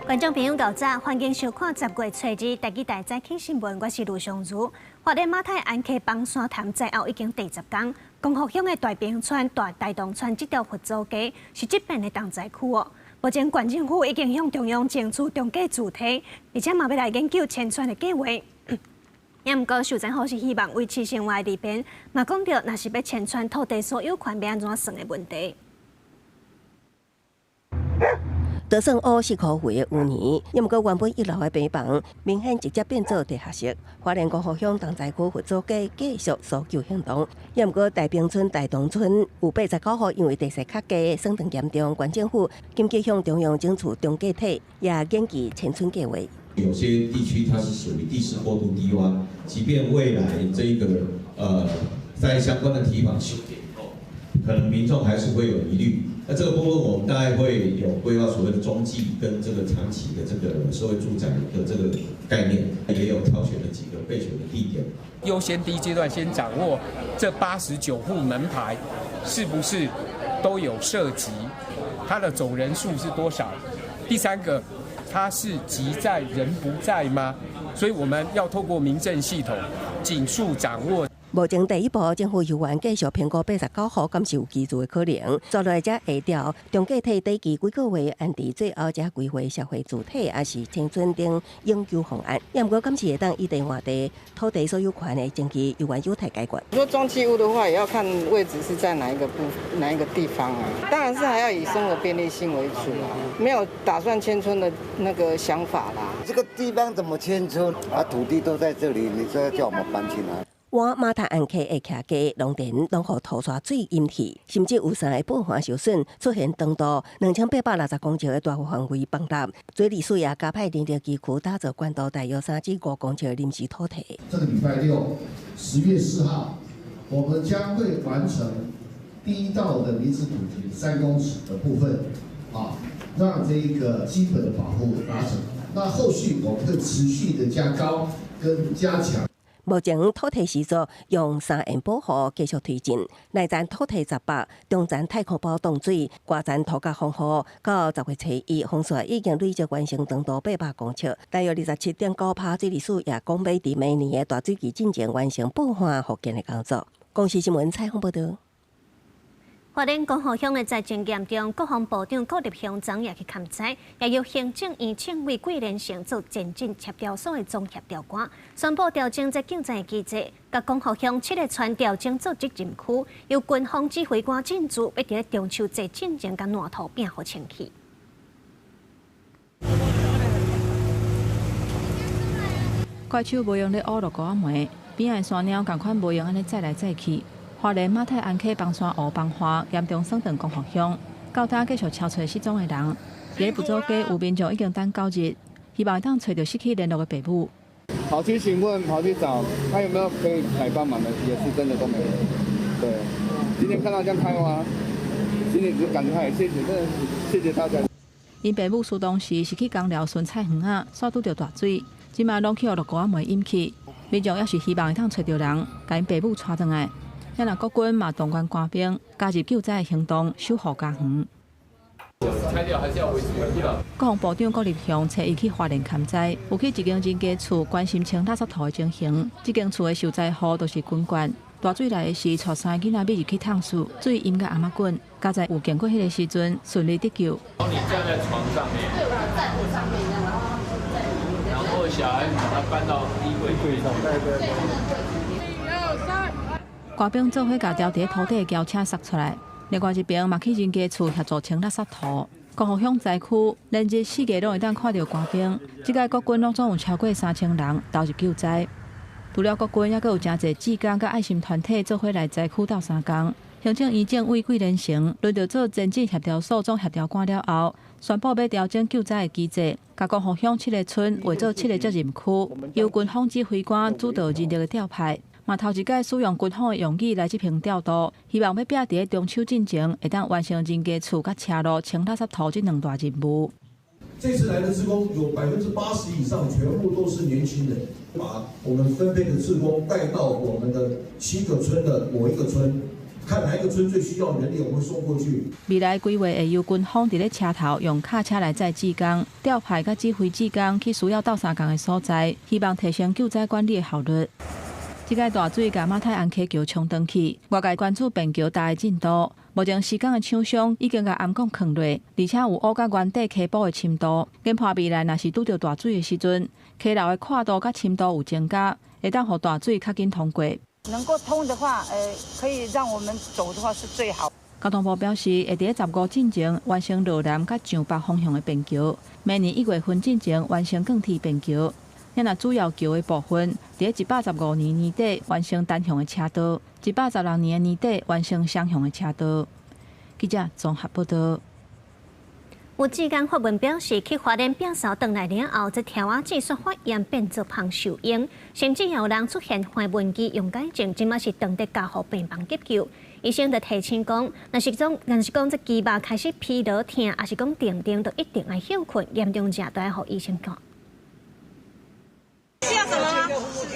觀眾朋友，早歡迎收看10月初二台語台早起新聞，我是盧尚如。花蓮馬太鞍溪崩山潭災後已經第十工，光復鄉的大平村、大大洞村這條佛祖街是這遍的重災區哦。目前縣政府已經向中央爭取重建主體，而且嘛欲來研究遷村的計劃。也毋過，受災戶是希望維持生活的利便，嘛講著若是欲遷村土地所有權欲按怎算的問題。就算烏四箍歲的有年，也毋過原本一樓的病房，明顯直接變做地下室。花蓮光復鄉重災區佛祖街繼續搜救行動，也毋過大平村、大洞村有89戶因為地勢較低，損斷嚴重，縣政府緊急向中央爭取重建體，也研究遷村計劃。有些地區它是屬於地勢過度低窪，即便未來這個在相關的堤防修建以後，可能民眾還是會有疑慮。那這個部分我們大概會有規劃所謂的中繼跟這個長期的這個社會住宅的這個概念，也有挑選了幾個備選的地點。優先第一階段先掌握這89戶門牌是不是都有涉及，它的總人數是多少？第三個，它是籍在人不在嗎？所以我們要透過民政系統盡速掌握。目前第一步，政府有緣繼續評估89戶，敢是有居住的可能。接落來才會調重建體短期幾個月安置，最後才規劃社會住宅，抑是遷村等永久方案。也毋過，敢是會當以地換地，土地所有權的爭議猶原有待解決。如果中繼屋的話，也要看位置是在哪一個部哪一個地方啊。當然是還要以生活便利性為主啊，沒有打算遷村的那個想法啦。這個地方怎麼遷村？啊，土地都在這裡，你說要叫我們搬去哪？我馬太鞍溪的徛家農田攏予塗沙水淹去，甚至有三个保環受損，出現長度2860公尺的大範圍崩塌。水利署也加派人力機具打造寬度大約3至5公尺的臨時土堤。這個禮拜六，10月4號，我們將會完成第一道的臨時土堤3公尺的部分，啊，讓這一個基本的保護達成。那後續我們會持續的加高跟加強。目前土堤施作用三沿保護繼續推進，內層土堤18，中層太空包擋水，外層塗甲防護。到10月初一，風雪已經累積完成長度800公尺，大約27.9趴。水利署也講欲佇明年的大水期進前完成保護復建的工作。公視新聞採訪報導。花蓮光復鄉的災情嚴重，國防部長郭立雄昨也去勘災，也由行政院政委桂連成做前進協調所的總協調官，宣布調整這救災的機制，共光復鄉七個村調整做責任區，由軍方指揮官進駐，欲佇中秋節進前共爛土摒予清去。怪手無閒咧挖落菇仔糜，邊仔的山貓仝款無閒按呢載來載去。花蓮馬太鞍溪崩山湖崩滑，嚴重損斷光復鄉。到今繼續搜揣失蹤的人，佇佛祖街有民眾已經等九日，希望會當揣著失去聯絡的爸母。跑去詢問，跑去找，他有沒有可以來幫忙的，也是真的都沒有。對，今天看到這樣開花，心裡就感慨，謝謝，真的謝謝大家。𪜶爸母出動時是去工寮巡菜園仔，煞拄著大水，這馬攏去予落菇仔糜淹去。民眾也是希望會當揣著人，共𪜶爸母帶轉來。遐若國軍嘛動員官兵加入救災的行動，守護家園。國防部長郭立雄初一去花蓮勘災，有去一間人家厝關心清垃圾土的情形。這間厝的受災戶都是軍官。大水來的時，帶三个囡仔覕入去桶室，水淹甲頷仔頸，佳哉有經過彼个時陣順利得救。你站在床上面，對，我在我上面，然後他們在裡面，然後小孩子把他搬到衣櫃櫃上。對對對。官兵做伙共牢佇土底的轎車捒出來，另外一邊嘛去人家厝協助清垃圾土。光復鄉災區連日四界攏會當看著官兵，這屆國軍攏總有超過3000人投入救災。除了國軍，猶閣有誠濟志工佮愛心團體做伙來災區鬥相共。行政院政委桂連成輪著做前進協調所總協調官了後，宣布欲調整救災的機制，共光復鄉七個村劃做七個責任區，由軍方指揮官主導人力的調派。嘛，頭一擺使用軍方的用語來執行調度，希望欲拼佇中秋進前會當完成人家厝佮車路清垃圾土這兩大任務。這次來的志工有80%以上全部都是年輕人，把我們分配的志工帶到我們的七個村的某一個村，看哪一個村最需要人力，我們送過去。未來規劃會由軍方佇咧車頭用卡車來載志工，調派佮指揮志工去需要鬥相共的所在，希望提升救災管理的效率。這擺大水共馬太鞍溪橋沖斷去，外界關注便橋搭的進度。目前施工的廠商已經共頷管囥落，而且有挖到原底溪埔的深度。研判未來若是拄著大水的時陣，溪流的闊度佮深度有增加，會當予大水較緊通過。能夠通的話，可以讓我們走的話是最好。交通部表示，會佇15進前完成羅南佮上北方向的便橋，明年1月份進前完成鋼鐵便橋。若主要橋的部分，佇115年年底完成單向的車道，116年的年底完成雙向的車道。記者綜合報道。有志工發文表示，去花蓮摒掃轉來了後，這柱仔舌發炎變做芳受癭，甚至有人出現橫紋肌溶解症，這馬是轉佇加護病房急救。醫生就提醒講，若是講這肌肉開始疲勞疼，抑是講定定，就一定愛歇睏，嚴重者都愛予醫生看。需要什麼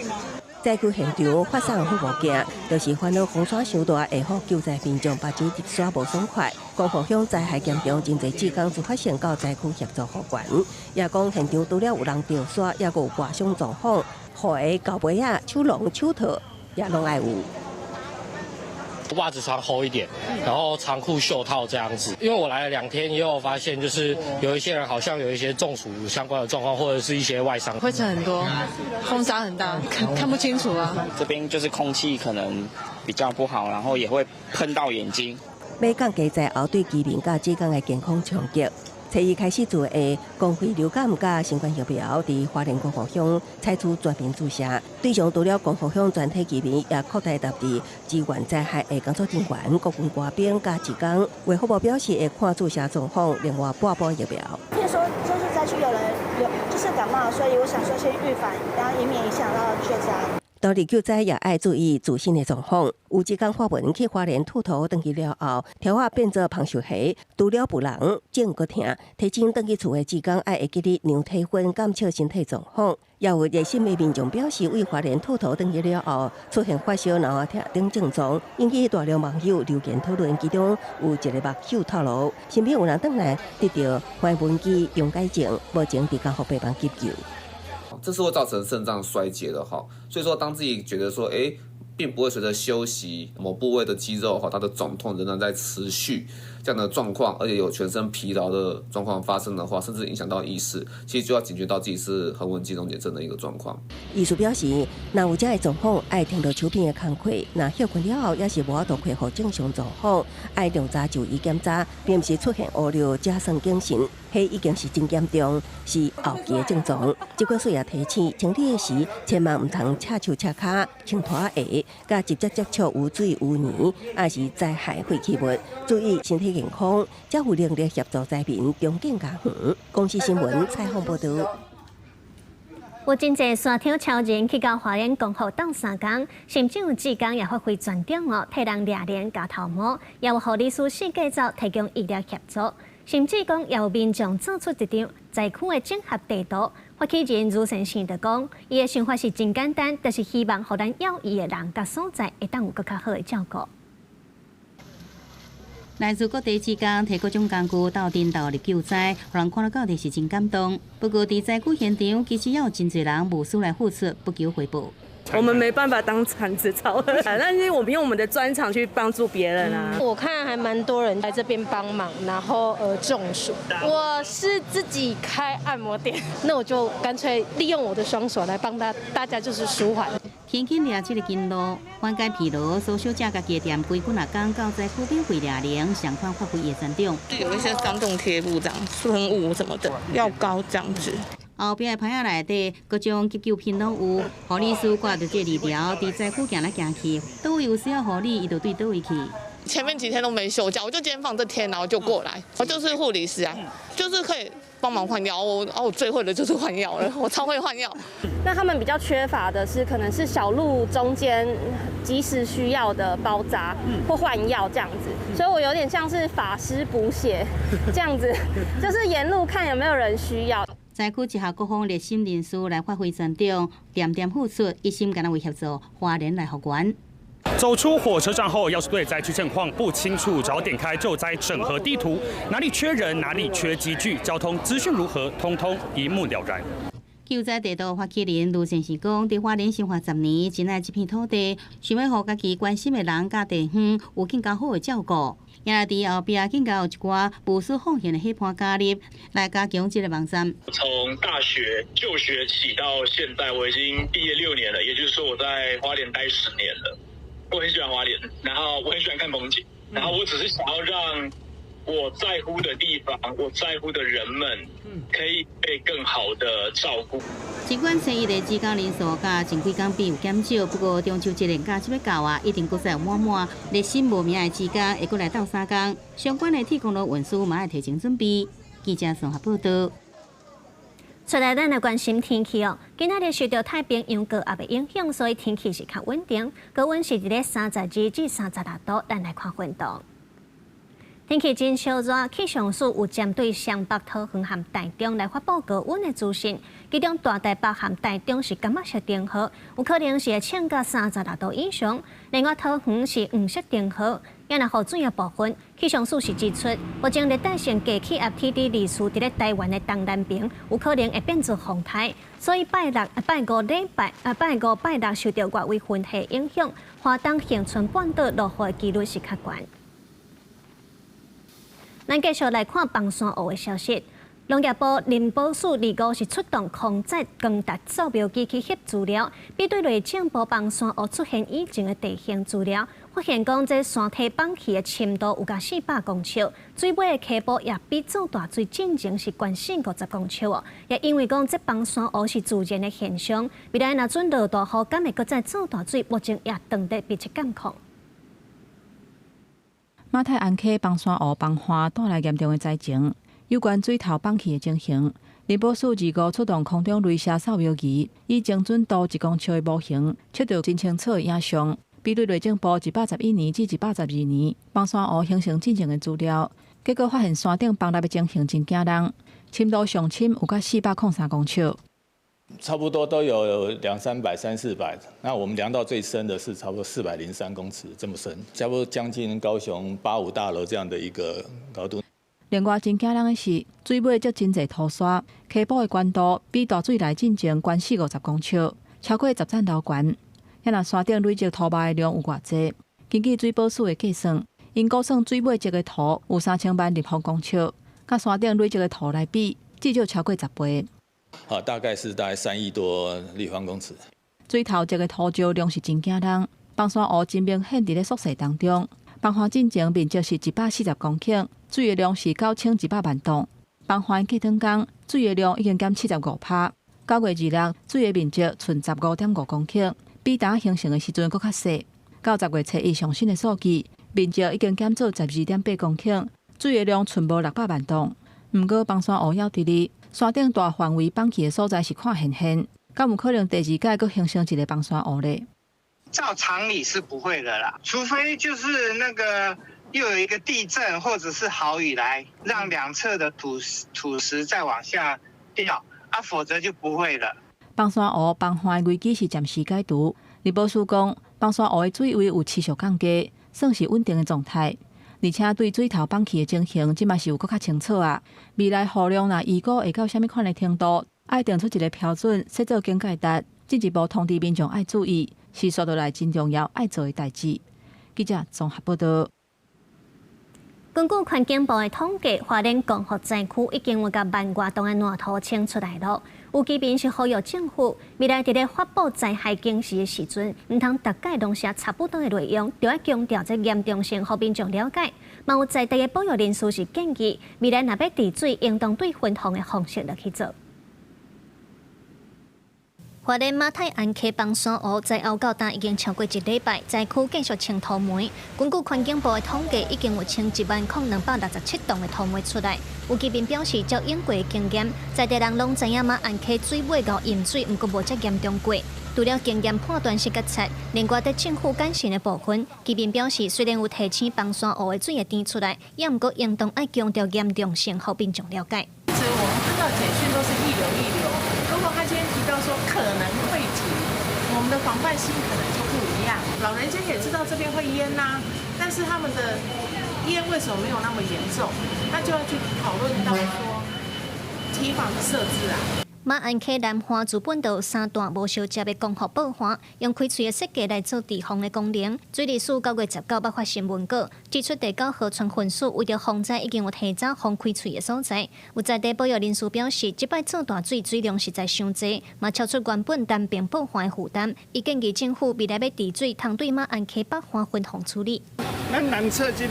嗎？災區現場發送護目鏡，就是煩惱風沙傷大，會予救災民眾目睭入沙無爽快。光復鄉災害嚴重，真濟志工自發性到災區協助復原。也講現場除了有人著沙，抑閣有割傷狀況，雨鞋、厚襪仔、手籠、手套也攏愛有。襪子穿厚一點，然後長褲、袖套這樣子。因為我來了2天以後，發現就是有一些人好像有一些中暑相關的狀況，或者是一些外傷。灰塵很多，風沙很大，看不清楚啊。這邊就是空氣可能比較不好，然後也會噴到眼睛。欲降低災後對居民佮志工的健康衝擊。初一開始做的公費流感佮新冠疫苗，佇花蓮光復鄉採取全民注射，對象除了光復鄉全體居民，也擴大到佇支援災害的工作人員、國軍官兵佮志工。衛福部表示會看注射狀況，另外撥補疫苗。聽說就是災區有人有就是感冒，所以我想說先預防，然後以免影響到確診。當地救災也愛注意自身的狀況。有志工發文去花蓮佚佗轉去了後，柱仔變做芳受痂，除了有人頸閣疼，提醒轉去厝的志工愛會記得量體溫、監測身體狀況。也有熱心的民眾表示，為花蓮佚佗轉去了後，出現發燒、腦疼等症狀，引起大量網友留言討論。其中有一个網友透露，身邊有人轉來得著橫紋肌溶解症，目前佇加護病房急救。這是會造成腎臟衰竭的哈，所以說當自己覺得說，誒，並不會隨着休息某部位的肌肉哈，它的腫痛仍然在持續這樣的狀況，而且有全身疲勞的狀況發生的話，甚至影響到意識，其實就要警覺到自己是橫紋肌溶解症的一個狀況。醫師表示，若有這个狀況，愛停落手邊的工課，若歇睏了後，也是無法度恢復正常狀況，愛量早就醫檢查，並毋是出現烏尿、才算謹慎，彼已經是真嚴重，是後期的症狀。疾管署也提醒，清理的時千萬毋通赤手赤跤、穿拖鞋，佮直接接觸污水污泥，抑是災害廢棄物，注意身體健康，才有能力協助災民重建家園。公視新聞採訪報導。有真濟沙挑超人去到花蓮光復鬥相共，甚至有志工也發揮專長哦，替人掠簾咬頭毛，也有護理師四界走提供醫療協助，甚至講也有民眾做出一張災區的整合地圖。發起人盧先生就講，伊的想法是真簡單，就是希望予咱要伊的人佮所在會當有閣較好的照顧。來自各地志工提各種工具鬥陣投入救災，予人看了到底是真感動。不過，佇災區現場，其實也有真濟人無私來付出，不求回報。我們沒辦法當鏟子超人，但是我們用我們的專長去幫助別人啊。我看還蠻多人來這邊幫忙，然後中暑。我是自己開按摩店，那我就乾脆利用我的雙手來幫大家，就是舒緩。天氣掠這个金路，緩解疲勞，蘇小姐家己的店規幾若工到災區免費掠簾，相款發揮伊的專長。有一些傷痛貼布這樣，噴霧什麼的，藥膏這樣子。後壁的棚仔內底各種急救品攏有，護理師掛著這字條，佇災區行來行去，佗位有需要護理，伊就對佗位去。前面幾天都沒休假，我就今天放這天，然後就過來。我就是護理師啊，就是可以幫忙換藥。我最會的就是換藥了，我超會換藥。那他們比較缺乏的是，可能是小路中間及時需要的包紮或換藥這樣子，所以我有點像是法師補血這樣子，就是沿路看有沒有人需要。災區集合各方熱心人士來發揮專長，恬恬付出，一心敢若為協助花蓮來復原。走出火車站後，要是對災區現況不清楚，只要點開救災整合地圖，哪裡缺人，哪裡缺機具，交通資訊如何，通通一目了然。救災地圖發起人盧先生講，佇花蓮生活10年，真愛這片土地，想欲予家己關心的人佮地方有更加好的照顧。也佇後壁更加有一寡無私奉獻的伙伴加入，來加強這個網站。從大學就學起到現在，我已經畢業6年了，也就是說我在花蓮待10年了。我很喜歡花蓮，然後我很喜歡看風景，然後我只是想要讓我在乎的地方，我在乎的人們，可以被更好的照顧。儘管參與的志工人數佮前幾工比有減少，不過中秋節連假這欲到啊，一定閣再有滿滿熱心無名的志工會閣來鬥相共。相關的鐵公路運輸嘛愛提前準備。記者綜合報道。出來，咱來關心天氣哦。今仔日受著太平洋高壓的影響，所以天氣是較穩定，高溫是佇咧32至36度。咱來看溫度。天氣真燒熱，氣象署有針對雙北、桃園和台中來發布高溫的資訊。其中大台北和台中是柑仔色燈號，有可能是會衝到36度以上。另外桃園是黃色燈號。也若雨水的部分，氣象署是指出，目前熱帶性低氣壓 TD 24佇咧台灣的東南邊，有可能會變做風台，所以拜六、拜五禮拜、啊拜五、拜六受著外圍雲系影響，花東恆春半島落雨的幾率是較懸。咱繼續來看崩山雨的消息。農業部林保署二五是出動空載光達掃描機去翕資料，比對內政部崩山雨出現以前的地形資料，發現講這山體崩去的深度有共400公尺，水尾的溪埔也比做大水進前是懸四五十公尺哦。也因為講這崩山雨是自然的現象，未來若準落大雨，敢會閣再做大水？目前也當地密切監控。馬太鞍溪崩山湖崩岸帶來嚴重的災情，有關水頭崩去的情形，林保署二五出動空中雷射掃描儀，以精準度1公尺的模型，測著真清楚的影像，比對內政部111年至112年崩山湖形成進前的資料，結果發現山頂崩落的情形真驚人，深度上深有到403公尺。差不多都有兩三百、三四百，那我們量到最深的是差不多403公尺這麼深，差不多將近高雄85大樓這樣的一個高度。另外，真驚人的是，水尾積真濟土沙，溪埔的懸度比大水來進前懸四五十公尺，超過10層樓懸。也若山頂累積土壆的量有偌濟？根據水保署的計算，𪜶估算水尾積的土有3000萬立方公尺，佮山頂累積的土來比，至少超過10倍。好，大概是大概3億多立方公尺。水頭積的土石量是真驚人，崩山湖真明顯佇咧縮細當中。崩岸進前面積是140公頃，水的量是9100萬噸。崩岸過轉工，水的量已經減75%。9月26，水的面積賰15.5公頃，比當形成的時陣閣較細。到10月初一上新的數據，面積已經減做12.8公頃，水的量賰無600萬噸。毋過崩山湖猶佇咧山頂大範圍崩去的所在是看現現，敢有可能第二擺閣形成一个崩山湖咧？照常理是不會的啦，除非就是那個又有一個地震或者是豪雨來，讓兩側的土石再往下掉，啊，否則就不會了。崩山湖崩岸的危機是暫時解除。林保署講，崩山湖的水位有持續降低，算是穩定的狀態。而且對水頭崩去的情形，這馬是有閣較清楚啊。未來雨量若預估會到啥物款的程度，愛定出一个標準，設做警戒值，進一步通知民眾愛注意，是紲落來真重要愛做的代誌。記者綜合報道。根據環境部的統計，花蓮光復災區已經有共萬外噸的爛土清出來了。有居民是呼籲政府，未來佇咧發布災害警示的時陣，毋通逐擺攏寫差不多的內容，著愛強調這嚴重性，予民眾了解。嘛有在地的保育人士是建議，未來若欲治水，應當對分洪的方式來去做。花蓮馬太鞍溪崩山湖災後到今已經超過一禮拜，災區繼續清土煤。根據環境部的統計，已經有清10,267噸的土煤出來。有居民表示，照往過的經驗，在地人攏知影馬鞍溪水尾𠢕淹水，毋過無遮嚴重過。除了經驗判斷是決策，另外佇政府謹慎的部分，居民表示，雖然有提醒崩山湖的水會甜出來，也毋過應當愛強調嚴重性，予民眾了解。其實我們看到簡訊都是一流一流，如果他今天提到說可能會停，我們的防範心可能就不一樣。大。老人家也知道這邊會淹吶，但是他們的淹為什麼沒有那麼嚴重？那就要去討論到說堤防的設置啊。馬鞍溪南岸自本島三段無相接的光復報岸，用開喙的設計來做堤防的功能。水利署9月19捌發新聞稿，指出第九河川分署為著防災已經有提早封開喙的所在。有在地保育人士表示，這擺做大水水量實在傷濟，嘛超出原本單邊報岸的負擔。伊建議政府未來欲治水，通對馬鞍溪北岸分洪處理。咱南側這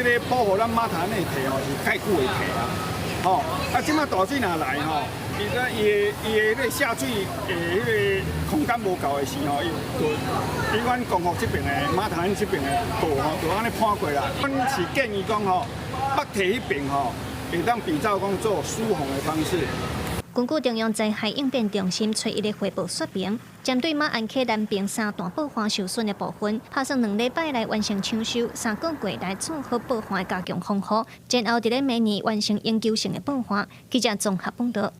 個保護咱馬潭的堤吼是蓋久的堤啊，吼啊，這擺大水若來吼。伊個伊的伊的彼下水的彼个空間無夠的時候，伊就比阮光復這邊的馬潭這邊的道吼，就按呢判過來。阮是建議講吼，北堤彼邊吼，會當比照講做疏洪的方式。根據中央災害應變中心初一的匯報說明，針對馬鞍溪南邊三段報岸受損的部分，拍算2禮拜內完成搶修，3個月內做好報岸的加強防護，然後佇咧明年完成永久性的報岸。記者綜合報導。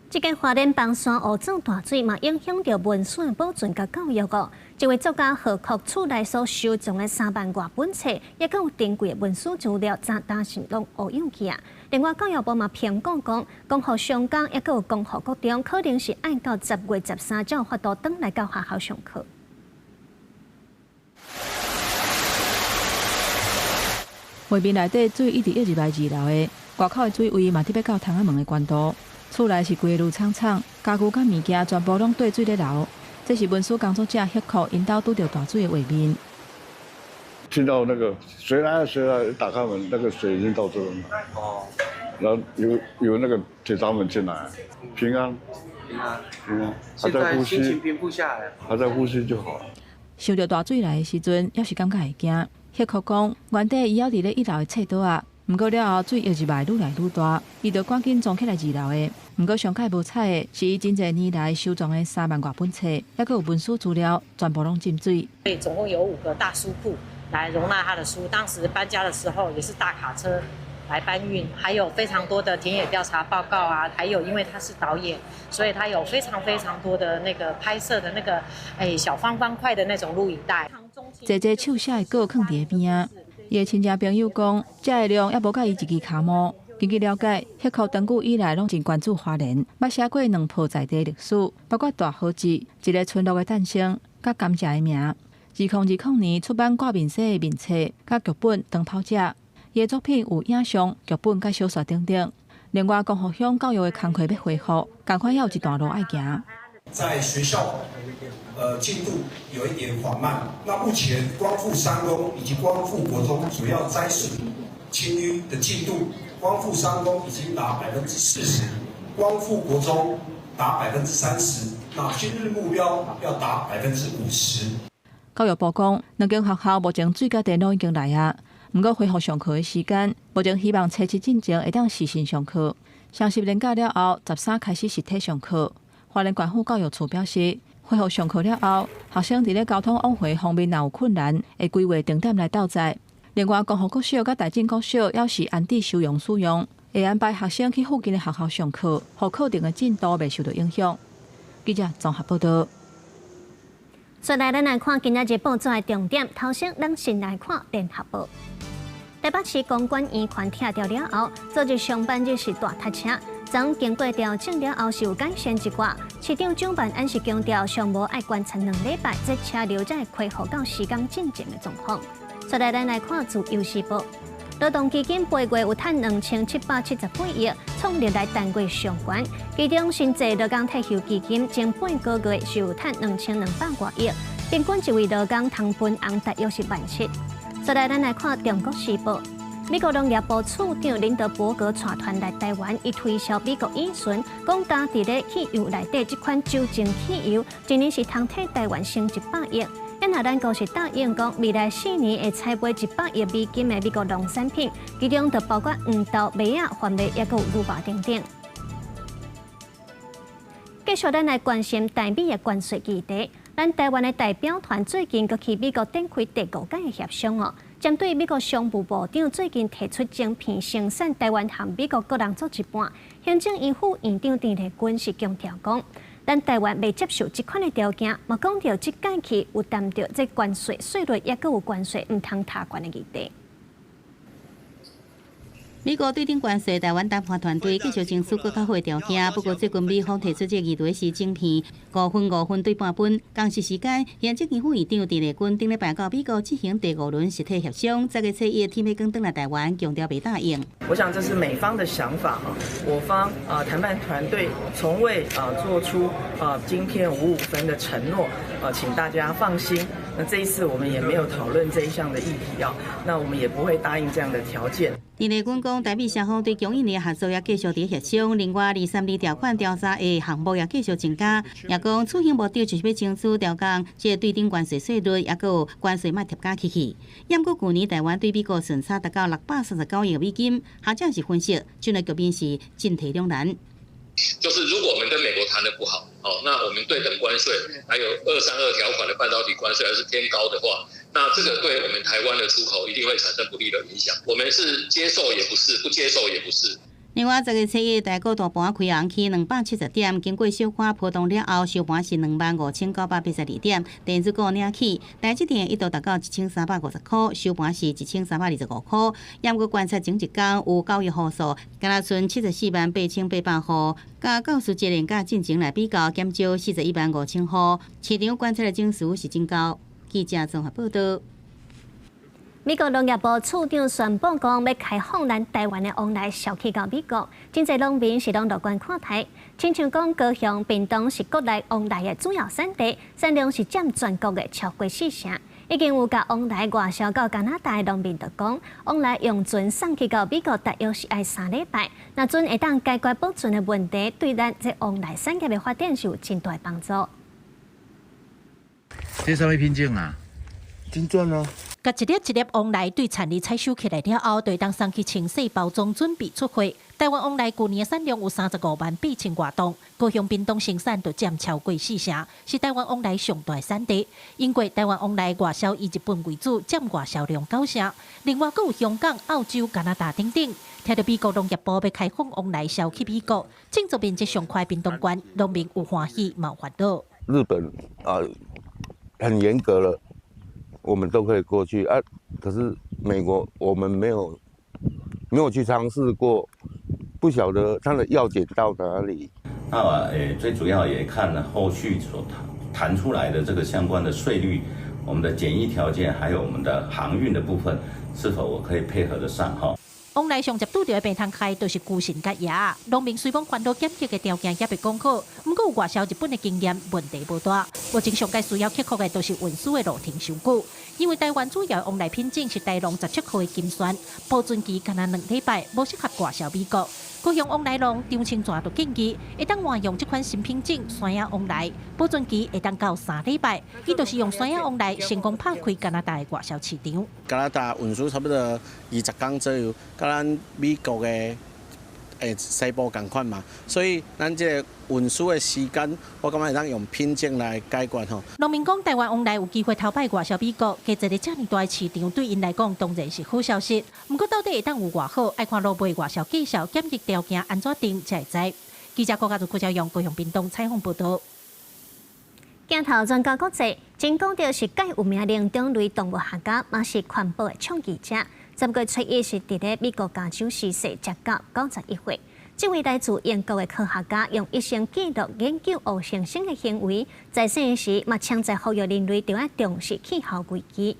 這間花蓮枋山湖做大水嘛，影響著文書的保存佮教育哦。這位作家何克厝內所收藏的3萬外本冊，抑閣有珍貴的文書資料，昨當時攏烏有去啊。另外，教育部嘛評估講，光復雙江抑閣有光復國中，可能是愛到10月13才有法度轉來到學校上課。畫面內底水一直湧入來二樓的，外口的水位嘛得欲到窗仔門的懸度。厝內是規个滷氅氅，家具佮物件全部攏綴水咧流。這是文史工作者赫克𪜶兜拄著大水的畫面。聽到那個水來水來，打開門，那個水已經到這了。哦。然後有那個鐵閘門進來，平安。平安。平安。還在呼吸。心情平復下來。還在呼吸就好。想著大水來的時陣，猶是感覺會驚。赫克講，原底伊猶佇咧一樓的冊桌仔。毋過了後，水湧入來愈來愈大，伊就趕緊裝起來二樓的。毋過上蓋無彩的是，伊真濟年來收藏的3萬外本冊，抑閣有文書資料，全部攏浸水。所以總共有5個大書庫來容納他的書。當時搬家的時候也是大卡車來搬運，還有非常多的田野調查報告啊，還有因為他是導演，所以他有非常非常多的那個拍攝的那個小方方塊的那種錄影帶。濟濟手寫的稿囥佇咧邊仔。伊的親戚朋友講，這个量猶無佮伊一支跤毛。根據了解，赫克長久以來攏真關注花蓮，捌寫過兩部在地歷史，包括大河志、一个村落的誕生、佮甘蔗的名。2020年出版掛面冊的面冊、佮劇本《長跑者》，伊的作品有影像、劇本佮小說等等。另外，光復鄉教育的工課欲恢復，仝款猶有一段路愛行。在學校，進度有一點緩慢。那目前光復三公以及光復國中主要災損清淤的進度，光復三公已經達40%，光復國中達30%。那今日目標要達50%。教育部講，兩間學校目前水佮電腦已經來啊，毋過恢復上課的時間，目前希望初七進前會當視訊上課。雙十連假了後，13開始實體上課。花蓮縣府教育處表示，恢復上課了後，學生佇咧交通往回方面若有困難，會規劃定點來鬥載。另外，光復國小佮大進國小猶是安置收容使用，會安排學生去附近的學校上課，予課程的進度袂受到影響。記者綜合報導。再來，咱來看今仔日報紙的重點。頭先，咱先來看聯合報。台北市公館圓環拆掉了後，昨日上班日是大塞車。昨經過調整了後是有改善一寡。市長蔣萬安是強調，上無愛觀察2禮拜，這車流才會恢復到時間進前的狀況。再來，咱來看自由時報，勞動基金八月有趁2770幾億，創歷來單月上懸。其中新制勞工退休基金前半個月是有趁2200外億，平均一位勞工通分紅大約是1.7萬。再來，咱來看中國時報。美國農業部次長林德伯格帶團來台灣，伊推銷美國乙醇，講加佇咧汽油內底這款酒精汽油，今年是通替台灣省100億。因若咱國是答應講，未來4年會採買100億美金的美國農產品，其中就包括黃豆、麥仔、番麥，抑閣有牛肉等等。繼續，咱來關心台美的關稅議題。咱台灣的代表團最近閣去美國展開第5屆的協商哦。針對美國商務部長最近提出晶片生產台灣和美國各人做一半，行政院副院長鄭麗君是強調講，咱台灣袂接受這款的條件，嘛講著這屆起有談著這關稅稅率，抑閣有關稅毋通加懸的議題。美國對等關稅，台灣談判團隊繼續爭取閣較好的條件。不過最近美方提出這個議題是整片5分5分對半分。仝時時間，行政院副院長鄭麗君頂禮拜到美國進行第五輪實體協商，10月初一天欲轉轉來台灣，強調袂答應。我想這是美方的想法哈，我方啊談判團隊從未啊做出啊晶片5-5分的承諾啊，請大家放心。那這一次我們也沒有討論這一項的議題啊，那我們也不會答應這樣的條件。鄭麗君講，台美雙方對供應鏈合作也繼續佇協商，另外232條款調查的項目也繼續增加。也講此行目的就是欲爭取調降這個對等關稅稅率，抑閣有關稅莫疊加起去。毋過舊年台灣對美國順差達到639億美金，學者是分析，這個局面是進退兩難。就是如果我們跟美國談得不好，哦，那我們對等關稅還有232條款的半導體關稅還是偏高的話，那這個對我們台灣的出口一定會產生不利的影響。我們是接受也不是，不接受也不是。另外，10月初一，台股大盤開紅起270點，經過小可波動了後，收盤是25,982點，電子股領起，台積電一度達到1350塊，收盤是1325塊。毋過觀察前一工有交易戶數，敢若賰748,800戶，佮教師節連假進前來比較，減少41萬5千戶。市場觀察的情緒是真高。記者綜合報道。美國農業部次長宣布講，欲開放咱台灣的黃梨銷去到美國，真濟農民是攏樂觀看待。親像講高雄、屏東是國內黃梨的主要產地，產量是佔全國的超過四成。已經有共黃梨外銷到加拿大的農民就講，黃梨用船送去到美國，大約是愛3禮拜。若準會當解決保存的問題，對咱這黃梨產業的發展是有真大幫助。這啥物品種啊？金鑽啊！共一粒一粒黃梨對田裡採收起來了後，就會當送去清洗包裝，準備出貨。台灣黃梨舊年產量有35萬8千外噸，高雄屏東生產就佔超過四成，是台灣黃梨上大產地。英國台灣黃梨外銷以日本為主，佔外銷量九成。另外，閣有香港、澳洲、加拿大等等。聽著美國農業部欲開放黃梨銷去美國，種植面積上寬屏東縣，農民有歡喜嘛有煩惱。日本啊，很嚴格了。我們都可以過去啊，可是美國我們沒有去嘗試過，不曉得它的藥檢到哪裡。那最主要也看後續所談出來的這個相關的稅率、我們的檢疫條件，還有我們的航運的部分，是否我可以配合得上哈？黃梨上捷拄著的病蟲害，就是龜蕈佮蛾仔。農民雖講煩惱檢疫的條件猶未講好，毋過有外銷日本的經驗，問題無大。目前上蓋需要克服的，就是運輸的路程傷久。因為台灣主要黃梨品種是台農17號的金萱，保存期干焦2禮拜，無適合外銷美國。高雄黃梨農張清泉就建議，會當換用這款新品種山野黃梨，保存期會當到3禮拜。伊就是用山野黃梨成功拍開加拿大的外銷市場。加拿大運輸差不多20工左右，佮咱美國的西部仝款嘛，所以咱這個運輸的時間，我感覺會當用品種來解決吼。農民講，台灣黃梨有機會頭擺外銷美國，加一个遮爾大的市場，對𪜶來講當然是好消息。毋過到底會當有偌好，愛看落尾外銷績效、檢疫條件按怎定才會知。記者郭家如、郭昭陽、高雄屏東採訪報導。鏡頭轉到國際，真古德是蓋有名靈長類動物學家，嘛是環保的倡議者。10月初一是佇咧美國加州逝世，才到91歲。這位來自英國的科學家，用一生記錄研究黑猩猩的行為，在世時嘛，常在呼籲人類著愛重視氣候危機。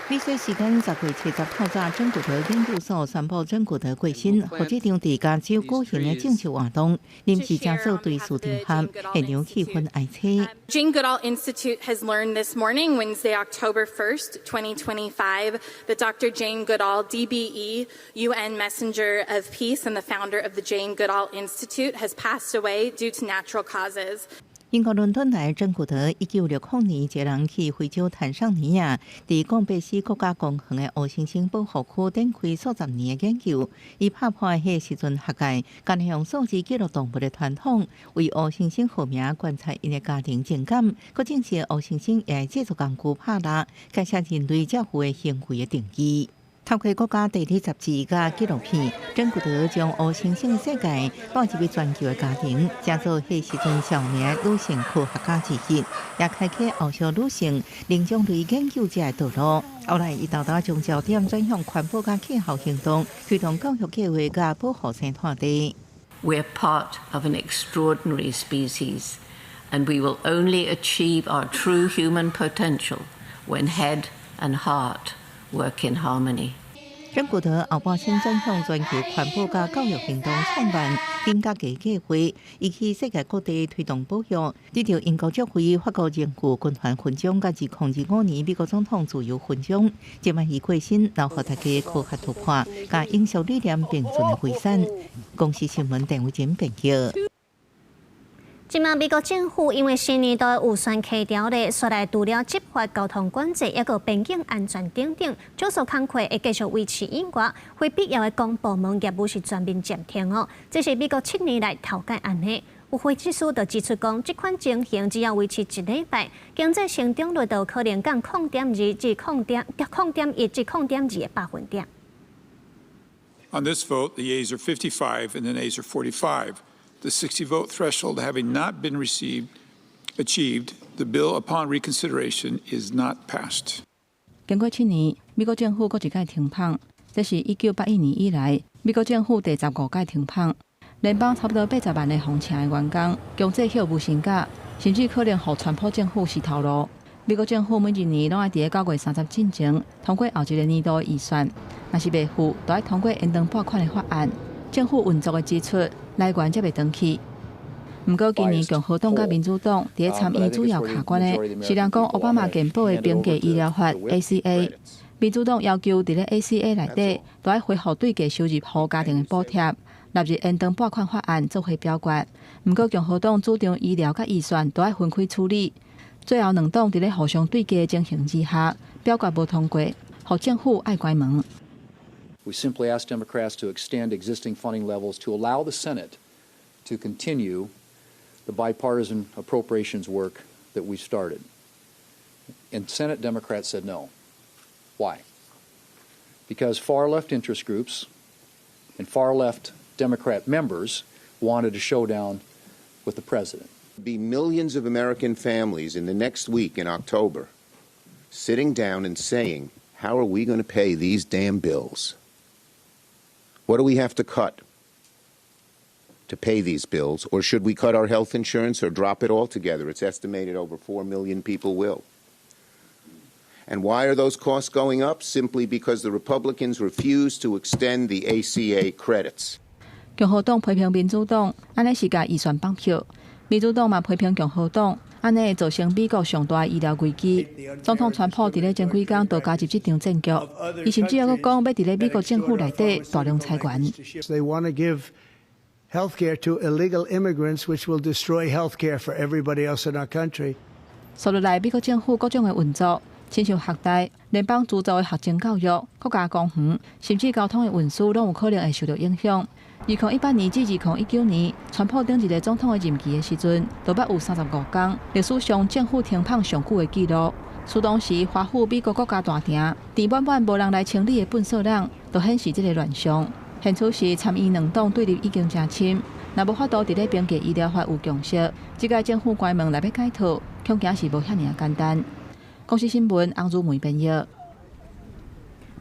美西時間10月70透早，珍古德研究所宣布珍古德過身，予這場佇加州舉行的正式活動臨時成做追思場合，現場氣氛哀凄。 Jane Goodall Institute has learned this morning, Wednesday, October 1st, 2025, that Dr. Jane Goodall, DBE, UN Messenger of Peace and the founder of the Jane Goodall Institute, has passed away due to natural causes. 英國倫敦來珍古德，1960年一個人去非洲坦桑尼亞，佇貢貝斯國家公園的黑猩猩保護區展開數十年的研究。伊拍破彼個時陣學界，干焦用數字記錄動物的傳統，為黑猩猩號名觀察𪜶的家庭情感，閣證實黑猩猩會製作工具拍蠟，改寫人類照護的行為的定義。透過國家地理雜誌佮紀錄片，珍古德將烏猩猩的世界帶入去全球的家庭，成做彼時陣上名女性科學家之一，也開啟後續女性靈長類研究者的道路。後來，伊沓沓將焦點轉向環保佮氣候行動，推動教育計劃佮保護生態地。 We are part of an extraordinary species, and we will only achieve our true human potential when head and heart work in harmony. 珍古德後半生轉向全球環保佮教育行動，創辦頂家計劃，伊去世界各地推動保育，得著英國爵位、法國榮譽軍團勳章，佮2025年美國總統自由勳章。這擺伊過身，留予大家科學突破佮永續理念並存的遺產。公視新聞鄧偉珍編譯。這馬美國政府因為新年度預算開條咧，煞來除了執法交通管制，抑閣邊境安全等等，少數工課會繼續維持以外，非必要的公部門業務是全面暫停哦。這是美國7年來頭擺按呢。有分析師就指出講，這款情形只要維持一禮拜，經濟成長率就可能降0.2至0.1至0.2個百分點。 On this vote, the yeas are 55 and the nays are 45. The 60 vote threshold having not been achieved, the bill upon reconsideration is not passed. 經過7年，美國政府閣一擺停麭，這是1981年以來美國政府第15擺停麭。聯邦差不多80萬个予請的員工，強制歇無薪假，甚至可能予川普政府死頭路。美國政府每一年攏愛佇9月30進前通過後一個年度的預算，若是袂赴，就愛通過延長撥款的法案。政府運作的支出來源才袂斷去。毋過今年共和黨佮民主黨佇咧參院主要卡關的，是人講奧巴馬健保的平價醫療法 ACA。民主黨要求佇咧 ACA 內底，都愛恢復對低收入戶家庭的補貼，納入延長撥款法案做伙表決。毋過共和黨主張醫療佮預算都愛分開處理。最後兩黨佇咧互相對決的情形之下，表決無通過，予政府愛關門。 We simply asked Democrats to extend existing funding levels to allow the Senate to continue the bipartisan appropriations work that we started. And Senate Democrats said no. Why? Because far left interest groups and far left Democrat members wanted a showdown with the president. Be millions of American families in the next week in October sitting down and saying, how are we going to pay these damn bills? What do we have to cut to pay these bills? Or should we cut our health insurance or drop it altogether? It's estimated over 4 million people will. And why are those costs going up? Simply because the Republicans refuse to extend the ACA credits. 共和黨批評民主黨，按呢是共預算綁票；民主黨嘛批評共和黨，按呢會造成美國上大醫療危機。總統川普佇咧前幾工就加入這場戰局，伊甚至猶閣講欲佇咧美國政府內底大量裁員。 They want to give health care to illegal immigrants, which will destroy health care for everybody else in our country. 紲落來，美國政府各種的運作，親像學貸、聯邦資助的學前教育、國家公園，甚至交通的運輸，攏有可能會受著影響。2018年至2019年，川普頂一个總統的任期的時陣，就捌有35工，歷史上政府停麭上久的紀錄。此當時，華府美國國家大廳，填滿滿無人來清理的糞埽籠，就顯示這个亂象。現此時參院兩黨對立已經誠深，若無法度佇咧平價醫療法有共識，這屆政府關門來欲解套，恐驚是無遐爾簡單。公視新聞翁如梅編譯。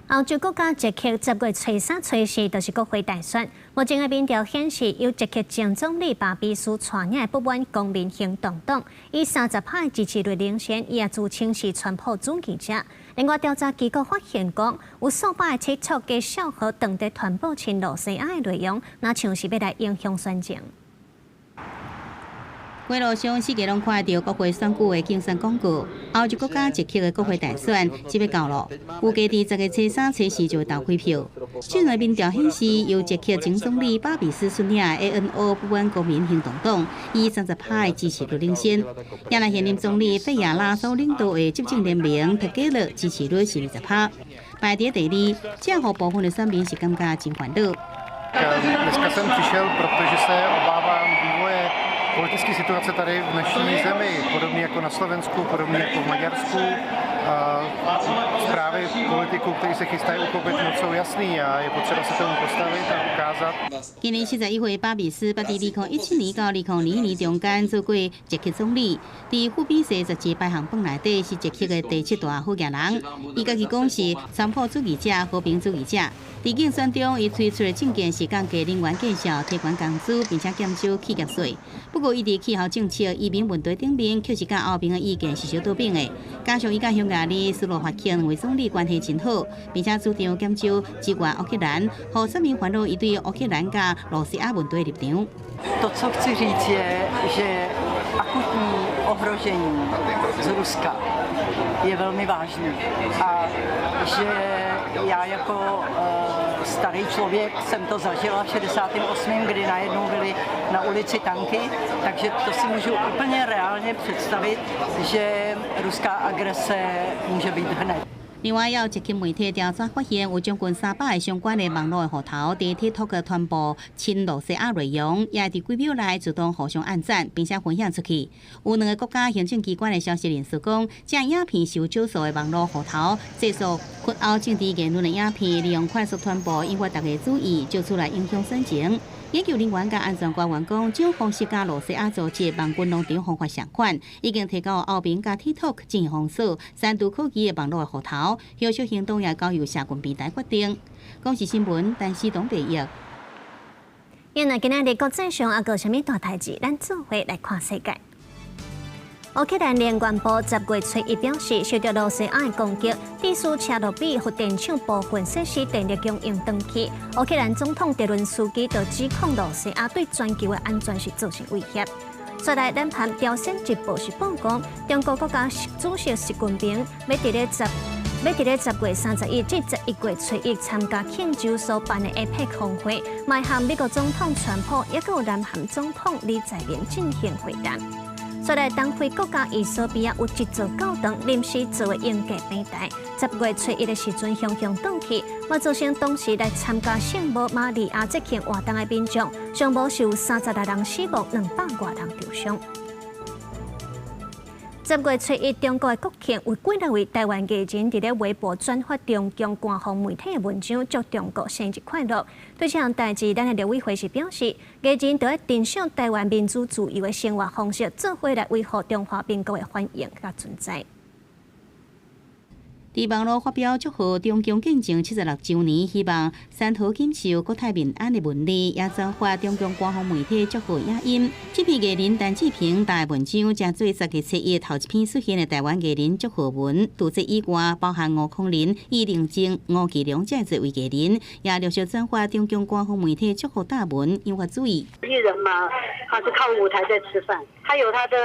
歐洲國家捷克10月初三、初四就是國會大選。目前的民調顯示，由捷克前總理巴比斯帶領的不滿公民行動黨以30%的支持率領先，伊也自稱是川普主義者。另外，調查機構發現講，有數百个測錯假笑當地傳播親露西亞的內容，若像是欲來影響選情。街路上四界攏看著國會選舉的競選廣告。歐洲國家捷克的國會大選這欲到囉，預計佇10月初三、初四就會投開票。最新民調顯示，由捷克前總理巴比斯率領的 ANO 不滿公民行動黨以30%的支持率領先。也來現任總理費亞拉所領導的執政聯盟特格勒支持率是20%。排佇第二，這予部分的選民是感覺真煩惱。 Dneska jsem přišel, protože se obávám vývoje politické situace tady v naší zemi, podobně jako na Slovensku, podobně jako v Maďarsku. Zprávy politiků, kteří se chystají uchopit moc, jsou jasný a je potřeba se tomu postavit a ukázat. 今年71歲巴比斯，捌佇2017年到2022年中間做過捷克總理，佇富比士雜誌排行榜內底是捷克的第七大好額人。伊家己講是川普主義者、和平主義者。佇競選中，伊推出的政見是降低能源價數、提懸工資，並且減少企業稅。不過，伊佇氣候政策、移民問題頂面，卻是佮歐盟的意見是相倒反的。加上伊佮匈牙利、斯洛伐克兩位總理關係真好，並且主張減少支援烏克蘭，予選民煩惱伊對烏克蘭佮羅西亞問題的立場。 To, co chci říct, je, že akutní ohrožení z Ruska je velmi vážný a že já jako starý člověk jsem to zažila v 68., kdy najednou byly na ulici tanky, takže to si můžu úplně reálně představit, že ruská agrese může být hned. 另外，有捷克媒體調查發現，有將近300個相關的網路戶頭佇 TikTok 傳播親羅西亞內容，也會佇幾秒內自動互相按讚，並且分享出去。有兩个國家行政機關的消息人士講，這影片是由少數的網路戶頭製作擴歐政治言論的影片，利用快速傳播引發大家注意，藉此來影響選情。研究人員佮安全官員講，這種方式佮羅西亞組織網軍農場方法相款，已經提交歐盟佮 TikTok 進行封鎖，刪除可疑的網路戶頭，後續行動也交由社群平台決定。公視新聞，陳思東編譯。原來今仔日國際上猶閣有啥物大代誌，咱做伙來看世界。烏克蘭能源部10月初一表示，受到羅西亞的攻擊，致使車諾比核電廠部分設施電力供應斷去。烏克蘭總統澤倫斯基就指控羅西亞對全球的安全是造成威脅。再來，南韓朝鮮日報是報講，中國國家主席習近平欲佇咧10月31至11月初一參加慶州所辦的 APEC 峰會，嘛和美國總統川普，抑閣有南韓總統李在明進行會談。再來，東非國家衣索比亞有一座教堂臨時做的應急平台，10月初一的時陣雄雄倒去，嘛造成當時來參加聖母瑪利亞節慶活動的民眾，上無是有36人死亡，200外人受傷。10月初一，中國的國慶有幾若位台灣藝人佇咧微博轉發中共官方媒體的文章，祝中國生日快樂。對這項代誌，咱的陸委會是表示，藝人著愛珍惜台灣民主自由的生活方式，做伙來維護中華民國的繁榮佮存在。佇網路發表祝賀中共建政76週年，希望山河錦繡、國泰民安的文字，也轉發中共官方媒體祝賀影音。這篇藝人陳志平的文章，成做10月初一頭一篇出現的台灣藝人祝賀文。除這以外，包含吳康仁、易玲靜、吳奇隆這幾位藝人，也陸續轉發中共官方媒體祝賀大文，引發注意。藝人嘛，他是靠舞台在吃飯，他有他的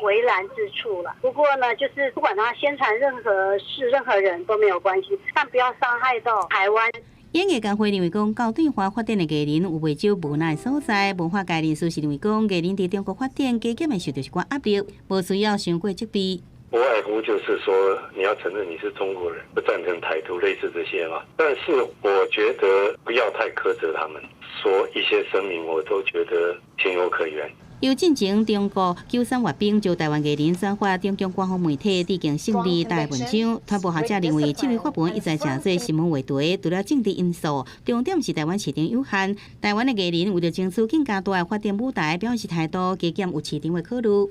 為難之處了。不過呢，就是不管他宣傳任何事、任何人都沒有關係，但不要傷害到台灣。演藝工會認為講，較對華發展的藝人有袂少無奈所在。文化界人士是認為講，藝人佇中國發展，加減會受著一寡壓力，無需要傷過責備。不外乎就是說，你要承認你是中國人，不贊成台獨，類似這些嘛。但是我覺得不要太苛責他們，說一些聲明，我都覺得情有可原。由進前中國九三閱兵就台灣藝人轉發中共官方媒體致敬勝利的文章，傳播學者認為，這類發文一再成做新聞話題，除了政治因素，重點是台灣市場有限，台灣的藝人為著爭取更加大的發展舞台，表示態度加減有市場的考慮。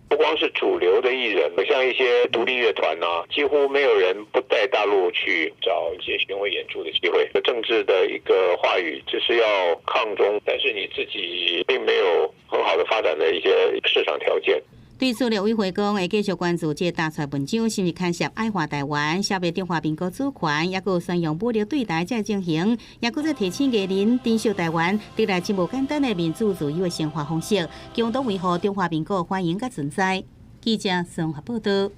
不光是主流的藝人，像一些獨立樂團啊，幾乎沒有人不在大陸去找一些巡迴演出的機會。政治的一個話語就是要抗中，但是你自己並沒有很好的發展的一些市場條件。對此，陸委會講會繼續關注這打出來文章是毋是牽涉矮化台灣、消滅中華民國主權，抑閣宣揚武力對台這情形，抑閣再提醒藝人珍惜台灣得來真無簡單的民主自由的生活方式，共同維護中華民國繁榮佮存在。記者綜合報道。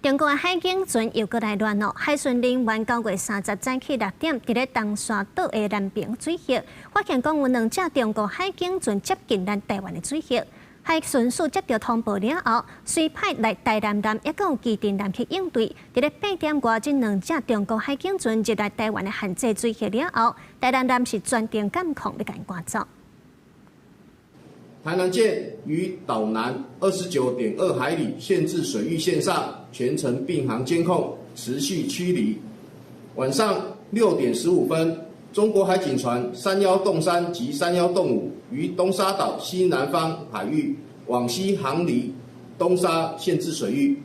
中國的海警船又閣來亂囉，海巡人員9月30早起6點，佇咧東沙島的南爿水域，發現講有兩隻中國海警船接近咱台灣的水域。海巡署接到通報了後，隨派來台南艦，抑閣有旗津艦去應對。佇咧8點外，這兩隻中國海警船入來台灣的限制水域了後，台南艦是全程監控欲共𪜶趕走。台南艦於島南29.2海里限制水域線上全程並航監控，持續驅離。晚上6點15分，中國海警船31-3及31-5於東沙島西南方海域往西航離東沙限制水域。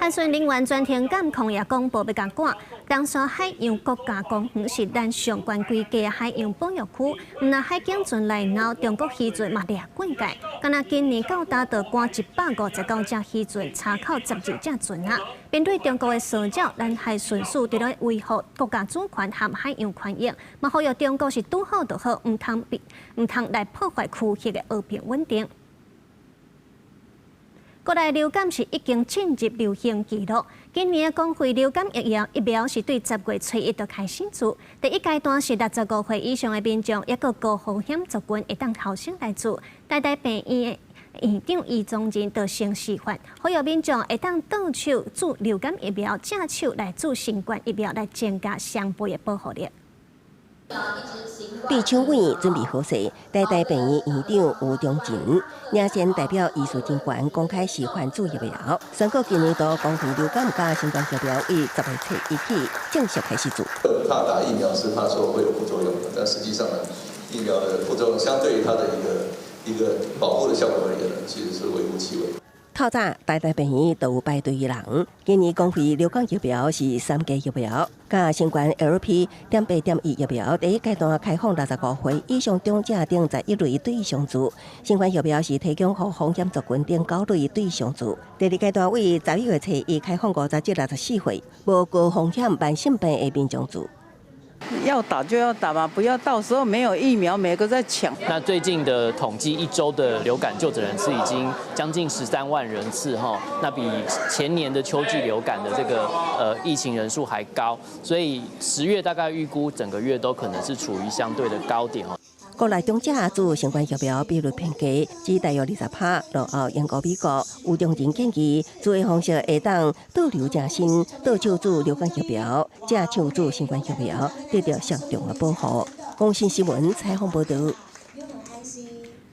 海巡人員全程監控也公布欲共趕。東沙海洋國家公園是咱上懸規格的海洋保育區，毋但海警船來撈，中國漁船嘛掠過界。敢若今年到今就趕159隻漁船，查扣12隻船仔。面對中國的騷擾，咱海巡署佇咧維護國家主權和海洋權益，嘛呼籲中國是拄好就好，毋通來破壞區域的和平穩定。國內流感是已經進入流行期囉。今年的公費流感疫苗是對10月初一就開始注。第一階段是65歲以上的民眾，抑閣高風險族群會當後先來注。台大病院的院長余宗仁就先示範，呼籲民眾會當倒手注流感疫苗，正手來注新冠疫苗，來增加雙倍的保護力。佇搶位準備好勢，台大病院院長吳中仁領先代表醫事人員公開示範注疫苗，宣告今年度公費流感佮新冠疫苗為10月初一起正式開始注。怕打疫苗是怕說會有副作用，但實際上呢，疫苗的副作用相對於它的一個保護的效果而言呢，其實是微乎其微。透早台大病院都有排隊的人。今年公費流感疫苗是三劑疫苗，佮新冠 LP.8.1疫苗第一階段開放65歲以上長者等11類對象注，新冠疫苗是提供予風險族群等九類對象注。第二階段為11月初一開放50至64歲無高風險慢性病的民眾注。要打就要打吧，不要到時候沒有疫苗，每個在搶。那最近的統計，一周的流感就診人次已經將近13萬人次哈，那比前年的秋季流感的這個疫情人數還高，所以10月大概預估整個月都可能是處於相對的高點哦。國內長者注新冠疫苗比率偏低，只大約20趴，落後英國、美國。吳中仁建議，注的方式會當倒流正身，倒手注流感疫苗，正手注新冠疫苗，得到雙重的保護。公視新聞採訪報導。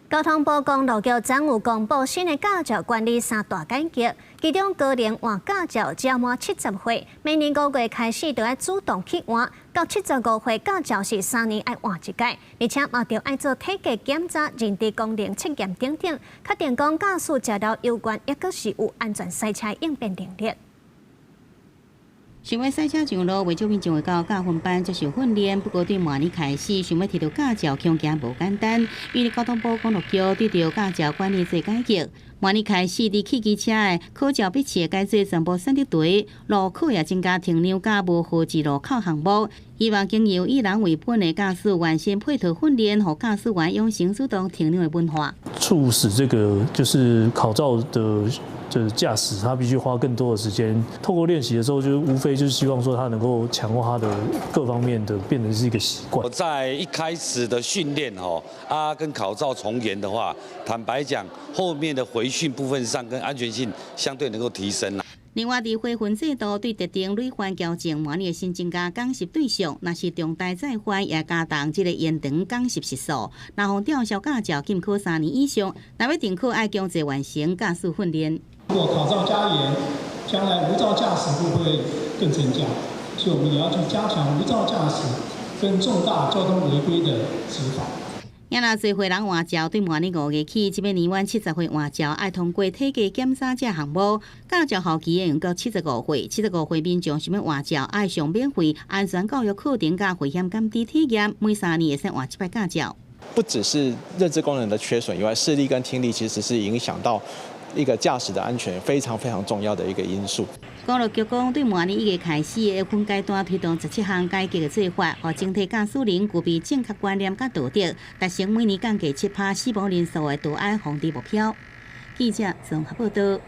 交通部公路局昨有公布新的駕照管理三大改革，其中高齡換駕照只要滿70歲，每年5月開始就愛主動去換；到75歲駕照是3年愛換一擺，而且嘛著愛做體格檢查、認知功能測驗等等，確定講駕駛食了藥丸，抑閣是有安全駛車應變能力。想欲駛車上路，袂少民眾會到駕訓班接受訓練。不過對明年開始，想欲提著駕照，恐驚無簡單。因為交通部公路局對著駕照管理做改革，明年開始，佇汽機車的考照筆試改做全部選擇題，路考也增加停讓佮無號誌路口項目。希望經由以人為本的駕駛員先配套訓練，予駕駛員養成主動停讓的文化。促使這個就是考照的。就是駕駛，他必須花更多的時間。透過練習的時候，就無非就是希望說他能夠強化他的各方面的，變成是一個習慣。在一開始的訓練吼，啊，跟考照從嚴的話，坦白講，後面的回訓部分上跟安全性相對能夠提升啦。另外，佇回分制度對特定累犯矯正，明年新增加講習對象，若是重大再犯，也加重這個延長講習時數。若予吊銷駕照，禁考3年以上，若欲重考愛強制完成駕駛訓練。如果考照加嚴，將來無照駕駛會不會更增加？所以我們也要去加強無照駕駛跟重大交通違規的執法。也若濟歲人換照，對明年5月起，這欲年滿70歲換照，愛通過體格檢查這項目。駕照效期會用到七十五歲，七十五歲民眾想欲換照，愛上免費安全教育課程佮危險感知體驗，每3年會使換一擺駕照。不只是認知功能的缺損以外，視力跟聽力其實是影響到一個駕駛的安全非常非常重要的一個因素。公路局講，對明年1月開始的分階段推動17項改革的做法，予整體駕駛人具備正確觀念佮道德，達成每年降低7趴死亡人數的道安防治目標。記者綜合報道。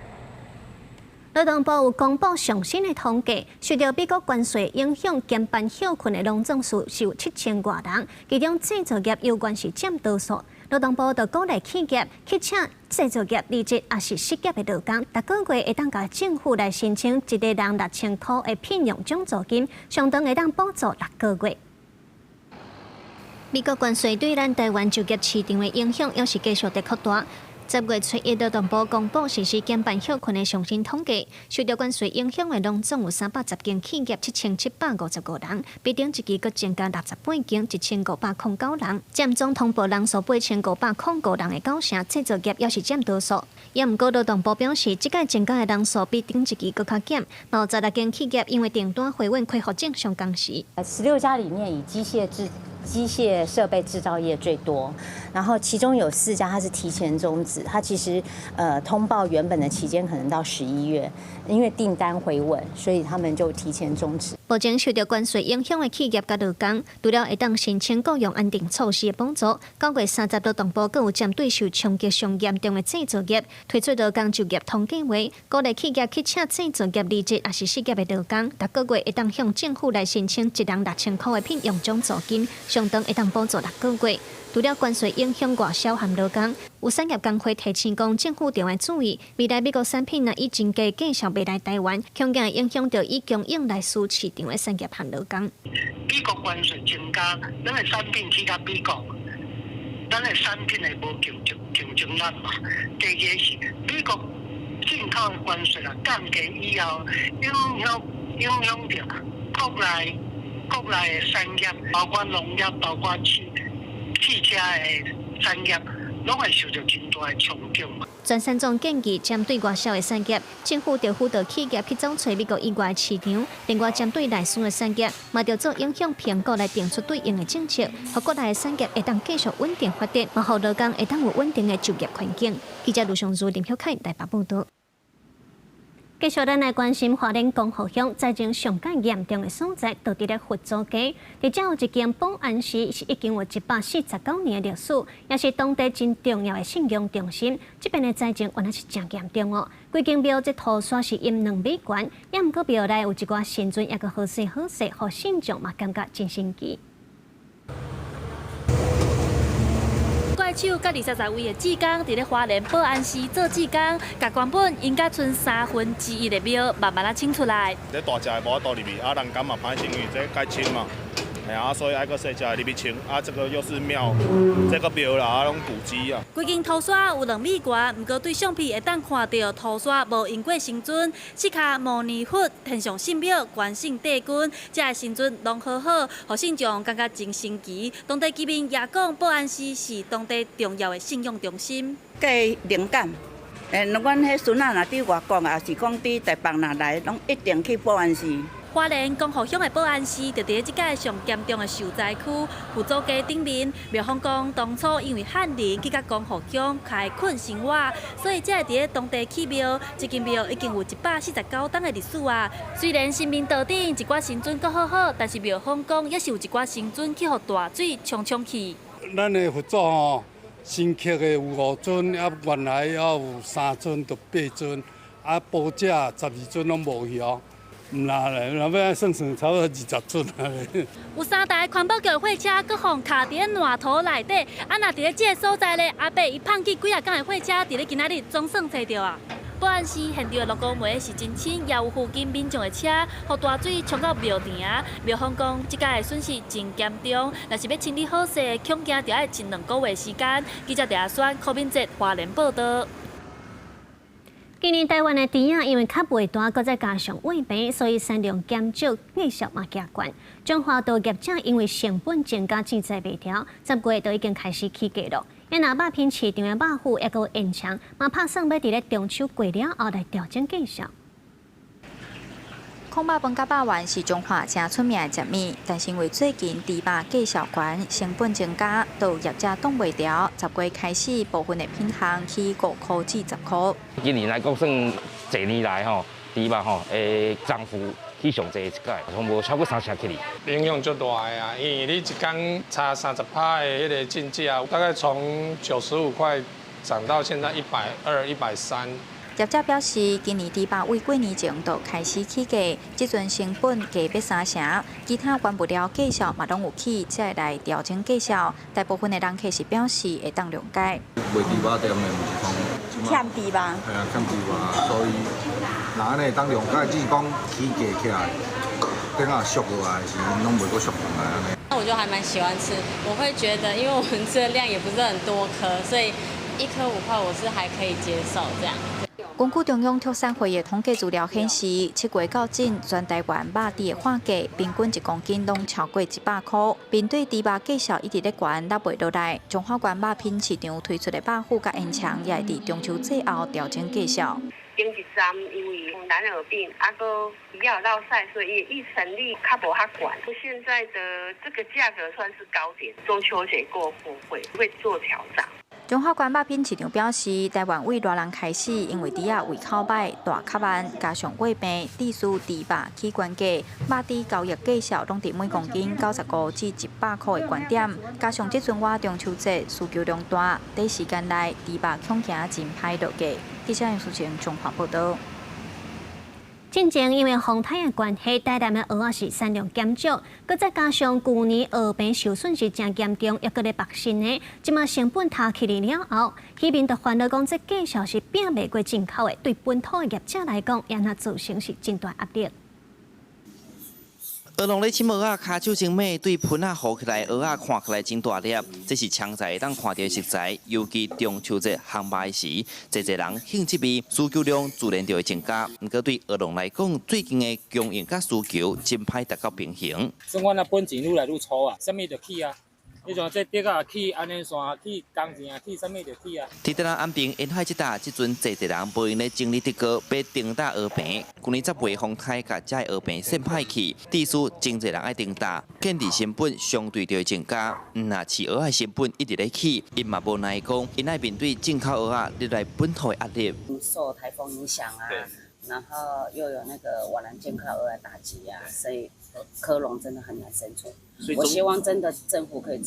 勞動部有公布上新的統計，受著美國關稅影響，減班歇睏的攏總數是有7000外人，其中製造業猶原是佔多數。勞動部就鼓勵企業去請製造業離職抑是失業的勞工，逐個月會當共政府來申請一個人6000箍的聘用獎助金，相當會當補助6個月。美國關稅對咱台灣就業市場的影響，猶是繼續佇擴大。10月初一，勞動部公布實施減半歇睏的上新統計，受著關稅影響的攏總有310間企業，7755人，比頂一期閣增加68間，1509人，佔總通報人數8505人的九成，製造業猶是佔多數。也毋過勞動部表示，這屆增加的人數比頂一期閣較減，有16間企業因為訂單回穩恢復正常工時。 16家裡面以機械設備製造業最多，然後其中有四家它是提前終止，它其實通報原本的期間可能到11月，因為訂單回穩，所以他們就提前終止。目前受著關稅影響的企業佮勞工，除了會當申請僱傭安定措施的補助，9月30勞動部閣有針對受衝擊上嚴重的製造業，推出勞工就業通計劃，鼓勵企業去請製造業離職抑是失業的勞工，逐個月會當向政府來申請一人6000箍的聘用獎助金，相當會當補助6個月。除了關稅影響外銷和勞工，有產業工會提醒講，政府著愛注意，未來美國產品若以真低價售賣來台灣，恐驚會影響著以供應來輸市場的產業和勞工。美國關稅增加，咱的產品去共美國，咱的產品會無競爭力嘛。第二個是美國進口的關稅啊降低以後，影響著國內的產業，包括農業，包括汽車的產業，攏會受著真大的衝擊嘛。全山總建議，針對外銷的產業，政府著輔導企業去走揣美國以外的市場；另外，針對內需的產業，嘛著做影響評估來定出對應的政策，予國內的產業會當繼續穩定發展，嘛予勞工會當有穩定的就業環境。記者盧尚如、林曉凱台北報導。繼續，咱來關心花蓮光復鄉災情上蓋嚴重的所在，就佇咧佛祖街。佇遮有一間保安寺，是已經有149年的歷史，也是當地真重要的信仰中心。這邊的災情原來是誠嚴重哦。規間廟這塗刷是淹2米懸，也毋過廟內有一寡神尊，猶閣好勢好勢，予信眾嘛感覺真神奇。怪手佮20-30位的志工，佇咧花蓮保安寺做志工，共原本應該賰1/3的廟慢慢仔清出來。這大隻的無法度入去，啊欄杆嘛歹勢，因為這蓋深嘛，嘿啊，所以愛閣細隻的入去清。啊，這個又是廟，這個廟啦，啊攏古蹟啊。規間塗刷有2米懸，毋過對相片會當看著塗刷無淹過神尊，釋迦牟尼佛、天上聖廟、關聖帝君，遮的神尊攏好好，予信眾感覺真神奇。當地居民也講，保安寺是當地重要的信仰中心。計靈感，阮彼孫仔若佇外國，抑是講佇台北若來，攏一定去保安寺。花蓮光復鄉的保安寺就佇咧這屆上嚴重的受災區佛祖街頂面。廟方講，當初因為漢人去佮光復鄉開墾生活，所以才會佇咧當地起廟。這間廟已經有149冬的歷史啊。雖然神明桌頂一寡神尊閣好好，但是廟方講，猶是有一寡神尊去予大水沖沖去。咱的佛祖吼，新刻的有五尊，啊原來猶有三尊著八尊，啊寶者12尊攏無去哦。毋啦咧，若欲按算算，差不多20尊啊。有三台環保局的貨車，閣予卡佇咧爛土內底。啊，若佇咧這个所在咧，阿伯伊放棄幾仔工的貨車，佇咧今仔日總算揣著啊。保安寺現場的鹿膏煤是真深，也有附近民眾的車，予大水沖到廟埕。廟方講，這擺的損失真嚴重，若是欲清理好勢，恐驚著愛一兩個月時間。記者鄭阿選、柯敏哲花蓮報導。今年台灣的豬仔因為較袂大，閣再加上胃病，所以產量減少，價數嘛加懸。彰化趵業者因為成本增加，志在袂牢，10月就已經開始起價囉。若肉品市場的肉脯猶閣延長，嘛拍算欲佇咧中秋過了後來調整價數。炕肉飯佮肉圓是彰化誠出名的食物，但是因為最近豬肉價數懸，成本增加，都有業者擋袂牢，10月開始部分的品項起5箍至10箍。今年來講，算濟年來吼，豬肉吼的漲幅起上濟一擺，從無超過三成起哩。影響足大的啊，因為你一工差30%的彼个進價，大概從95塊漲到現在120、130。業者表示，今年豬肉為過年前就開始起價，這陣成本加欲三成，其他原物料價數嘛攏有起，才會來調整價數。大部分的人客是表示會當諒解。賣豬肉店的毋是講欠豬肉，係啊，欠豬肉，所以若按呢會當諒解，只是講起價起來，等下俗落來時，攏袂閣俗轉來按呢。那我就就還蠻喜歡吃。我會覺得，因為我們吃的量也不是很多顆，所以一顆5塊我是還可以接受這樣。根據中央畜產會的統計資料顯示，7月到今，全台灣肉豬的販價平均1公斤攏超過100塊。面對豬肉價數一直咧懸，落袂落來，彰化縣肉品市場推出的肉脯佮煙腸，也會佇中秋節後調整價數。頂一站因為藍耳病，啊閣比較落賽，所以育成率較無遐懸。現在的這個價格算是高點，中秋節過後會做調整。彰化縣肉品市場表示，台灣對熱人開始，因為豬仔胃口䆀、大較慢，加上過病，致使豬肉起懸價，肉豬交易價數攏佇每公斤95至100塊的懸點。加上這陣倚中秋節需求量大，短時間內豬肉恐驚真歹落價。記者楊淑晴綜合報導。進前因為風颱的關係，台南的蚵仔是產量減少，閣再加上舊年蚵病受損是誠嚴重，抑閣咧縛新的，這馬成本提起來了後，漁民就煩惱講，這價數是拚袂過進口的，對本土的業者來講，也若造成是真大壓力。蚵農咧揤蚵仔，跤手真猛，對盆仔糊起來，蚵仔看起來真大粒。這是常在會當看著的食材，尤其中秋節烘肉時，濟濟人興這味，需求量自然就會增加。毋過對蚵農來講，最近的供應佮需求真歹達到平衡。算阮啊本錢愈來愈粗啊，啥物就起啊。你像這竹仔起，安尼線起，工錢也起，啥物就起啊。佇台南安平沿海這搭，這陣濟濟人無閒咧整理竹篙，欲重搭蚵棚。舊年10月風颱共遮蚵棚扇歹去，致使真濟人愛重搭，建置成本相對就會增加。毋若飼蚵仔成本一直咧起，𪜶嘛無奈講，𪜶愛面對進口蚵仔入來本土的壓力。受颱風影響啊，然後又有那個瓦蘭進口蚵仔打擊啊，所以蚵農真的很難生存。我希望真的政府可以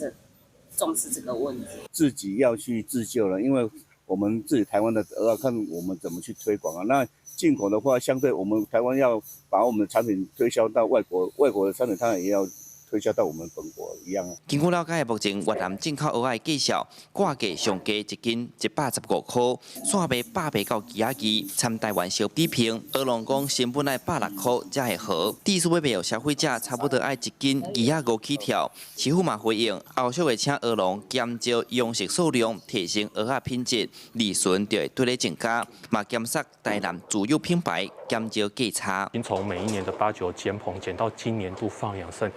重視這個問題。自己要去自救了，因為我們自己台灣的蚵仔，看我們怎麼去推廣啊。那進口的話，相對我們台灣要把我們的產品推銷到外國，外國的產品當然也要推銷到我們本國一樣啊。根據了解，目前越南進口蚵仔的價數，掛價上低1斤115塊，線賣百賣到枝仔二，參台灣相比平。蚵農講成本愛160塊才會好，致使欲賣予消費者，差不多愛1斤25起跳。市府嘛回應，後續會請蚵農減少養殖數量，提升蚵仔品質，利潤就會對咧增加。嘛減殺台南自有品牌，減少價差。已經從每一年的八九千棚減到今年度放養剩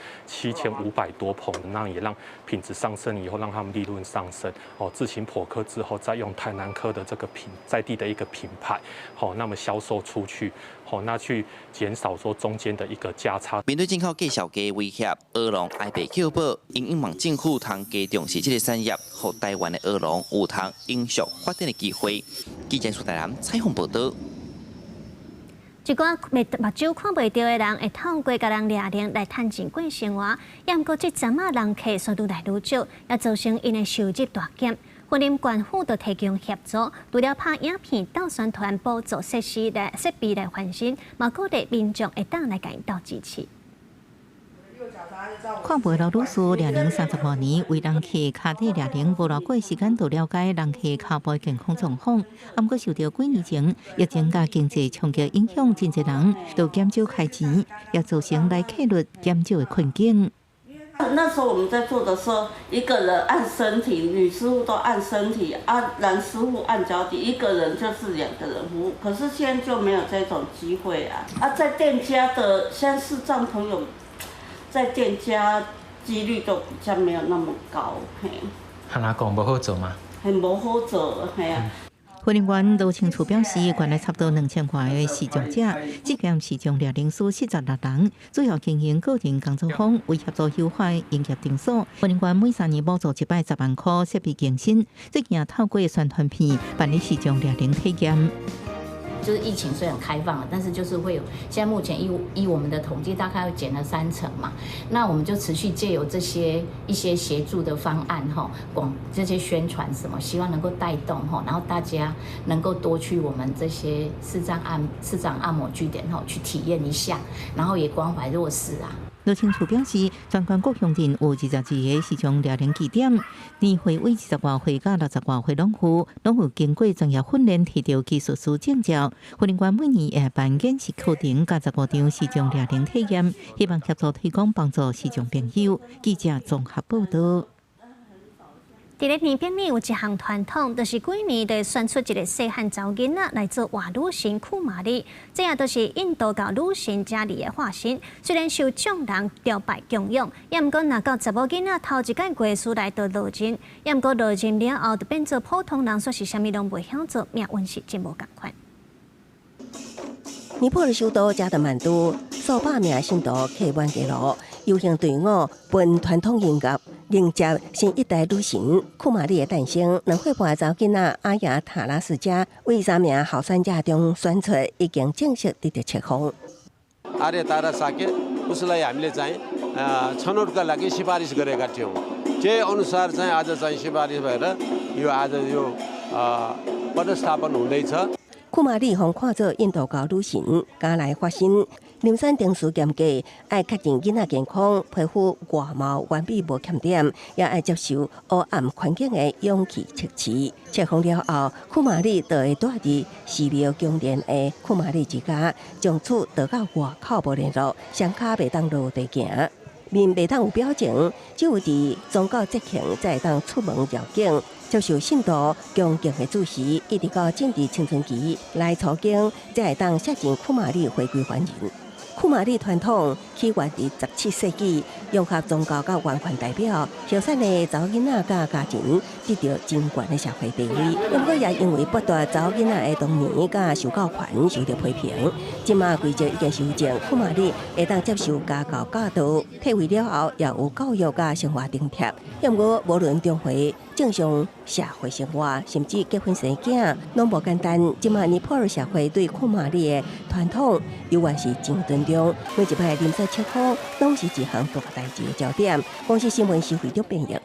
7500多棚，那也讓品質上升以後，讓他們利潤上升。哦，自行剖殼之後，再用台南蚵的這個品在地的一個品牌，好，那麼銷售出去，好，那去減少說中間的一個價差。面對進口價數低威脅，蚵農愛袂叫保，𪜶希望政府通加重視這個產業，予台灣的蚵農有通永續發展的機會。記者蘇台南採訪報導。一寡目睭看袂著的人，會透過共人掠鈴來趁錢過生活。毋過這陣仔人客煞愈來愈少，也造成𪜶的收入大減。雲林縣府就提供協助，除了拍影片、鬥宣傳、補助設施來設備來翻新，嘛鼓勵民眾會當來共𪜶鬥支持。看袂老女士掠鈴35年，為人客跤底掠鈴，無偌久時間就了解人客跤步健康狀況。毋過受著幾年前疫情佮經濟衝擊影響，真濟人都減少開錢，也造成來客率減少的困境。那時候我們在做的時候，一個人按身體，女師傅都按身體，啊，男師傅按腳底，一個人就是兩個人服務。可是現在就沒有這種機會啊！啊，在店家的現在視障朋友，在店家幾率都比較沒有那麼高，嘿。按怎講無好做嗎？很無好做，嘿啊。雲林縣羅清處表示，縣內差不多2000外个視障者，這間視障掠鈴師46人，主要經營個人工作坊，為協助優化營業場所。雲林縣每3年補助一擺10萬塊設備更新，最近也透過宣傳片辦理視障掠鈴體驗。就是疫情雖然開放了，但是就是會有，現在目前依我們的統計，大概會減了3成嘛。那我們就持續借由這些一些協助的方案，哈，廣這些宣傳什麼，希望能夠帶動哈，然後大家能夠多去我們這些視障按摩據點，哈，去體驗一下，然後也關懷弱勢啊。羅清處表示，全國各鄉鎮有22个視像掠龍據點，年歲為20外歲佮60外歲農夫，攏有經過專業訓練，提著技術師證照。訓練館每年會辦演習課程，佮15場視像掠龍體驗，希望協助推廣幫助視障朋友。記者綜合報導。佇咧尼泊爾有一項傳統，就是幾年就會選出一个細漢查某囡仔來做活女神庫瑪麗，這也都是印度教女神迦利的化身。雖然受眾人朝拜敬仰，也毋過若到查某囡仔頭一擺月事來就落任，也毋過落任了後就變做普通人，煞是啥物攏袂曉做，命運是真無仝款。尼泊爾首都加德滿都數百名信徒客滿街路，遊行隊伍奔傳統音樂，迎接新一代女神庫瑪麗的誕生。2歲半查某囡仔阿雅塔拉斯加為三名候選者中選出，已經正式得著冊封。 आर्य तारा शाक्य उसलाई हामीले चाहिँ छनौटका लागि सिफारिस गरेका थियौँ। त्यही अनुसार चाहिँ आज चाहिँ सिफारिस भएर यो आज यो पदस्थापन हुँदैछ। 庫瑪麗予看做印度教女神，伽利化身。遴選程序嚴格，愛確認囡仔健康、皮膚外貌完美無欠點，也愛接受黑暗環境的勇氣測試。冊封了後，庫瑪麗就會蹛佇寺廟宮殿的庫瑪麗之家，從此就佮外口無聯絡，雙跤袂當落地行，面袂當有表情，只有佇宗教節慶才會當出門繞境。接受信徒恭敬的注視，一直到進入青春期來初經，才會當卸任庫瑪麗回歸凡人。庫瑪麗傳統起源佇17世紀，融合宗教佮王權代表，候選的查某囡仔佮家庭得著真懸的社會地位。不過也因為剝奪查某囡仔的童年佮受教權，受著批評。這馬規則已經修正，庫瑪麗會當接受家教教導，退位了後也有教育佮生活津貼。不過無論重回正常社會生活，甚至結婚生囝，攏無簡單。這馬尼泊爾社會對庫瑪麗的傳統，猶原是真尊重。每一擺遴選冊封，攏是一項大代誌的焦點。公視新聞施惠中編譯。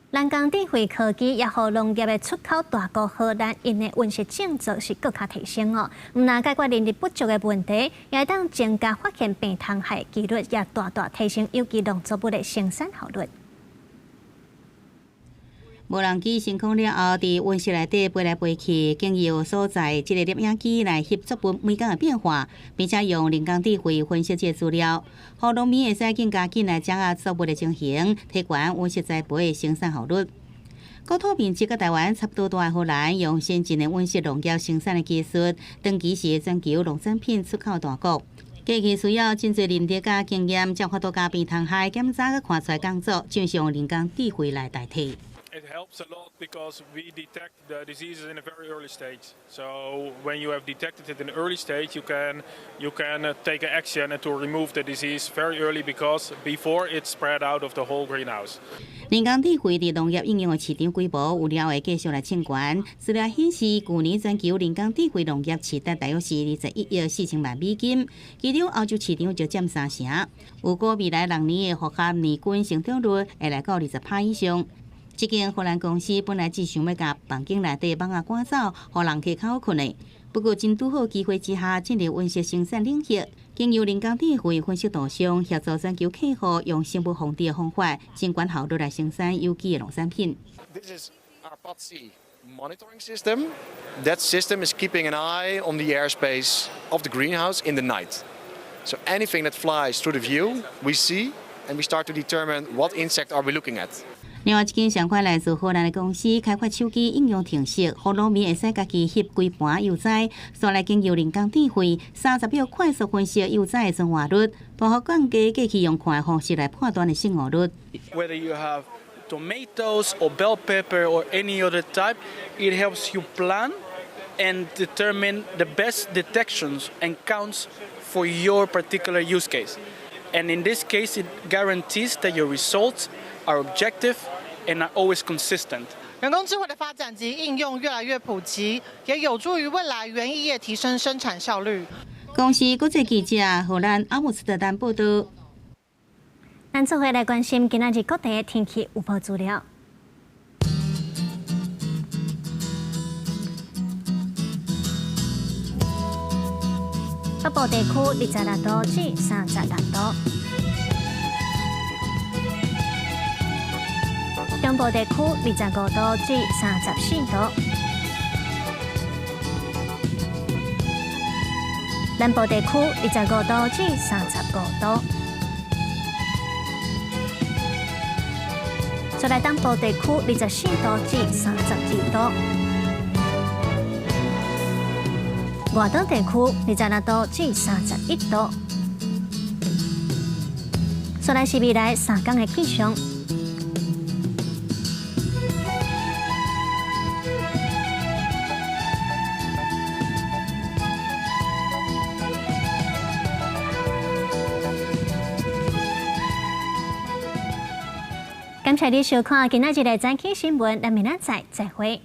人工智慧科技也予農業的出口大國荷蘭，𪜶的溫室種植是閣較提升哦。毋但解決人力不足的問題，也會當增加發現病蟲害的幾率，也大大提升有機農作物的生產效率。無人機升空了後，佇溫室內底飛來飛去，經由所在這个攝影機來翕作物每工的變化，並且用人工智慧分析這个資料，予農民會使更加緊來掌握作物的情形，提懸溫室栽培的生產效率。國土面積佮台灣差不多大的荷蘭，用先進的溫室農業生產的技術，長期是全球農產品出口大國。過去需要真濟人力佮經驗，才有法度共病蟲害檢查佮看出來工作，正是用人工智慧來代替。 It helps a lot because we detect the diseases in a very early stage. So when you have detected it in the early stage, you can take an action and to remove the disease very early because before it spread out of the whole greenhouse. 人工智慧佇農業應用的市場規模有料會繼續來衝懸。資料顯示，舊年全球人工智慧農業市值大約是21億4千萬美金，其中歐洲市場就佔三成。預估未來6年的複合年均成長率會來到20%以上。這間荷蘭公司本來只想欲共房間內底蠓仔趕走，予人客較好睏的。不過真拄好機會之下，進入溫室生產領域，經由人工智慧分析圖像，協助全球客戶用生物防治的方法，增懸效率來生產有機的農產品。 This is our PATSI monitoring system. That system is keeping an eye on the airspace of the greenhouse in the night. So anything that flies through the view, we see, and we start to determine what insect are we looking at. 另外一間相款來自荷蘭的公司開發手機應用程式，予農民會使家己翕規盤幼栽，煞來經由人工智慧30秒快速分析幼栽的存活率，大幅降低過去用看的方式來判斷的生活率。 Whether you have tomatoes or bell pepper or any other type, it helps you plan and determine the best detections and counts for your particular use case. And in this case, it guarantees that your results are objective and are always consistent. 人工智慧的發展及應用越來越普及，也有助於未來園藝業提升生產效率。公視國際記者荷蘭阿姆斯特丹報道。咱做伙來關心今仔日各地的天氣預報資料。北北部地區26度至36度，中部地區25度至34度，南部地區25度至35度。再來東部地區24度至32度，外島地區26度至31度。再來是未來3天的氣象。感謝你收看今仔日的早起新聞，咱明仔載再會。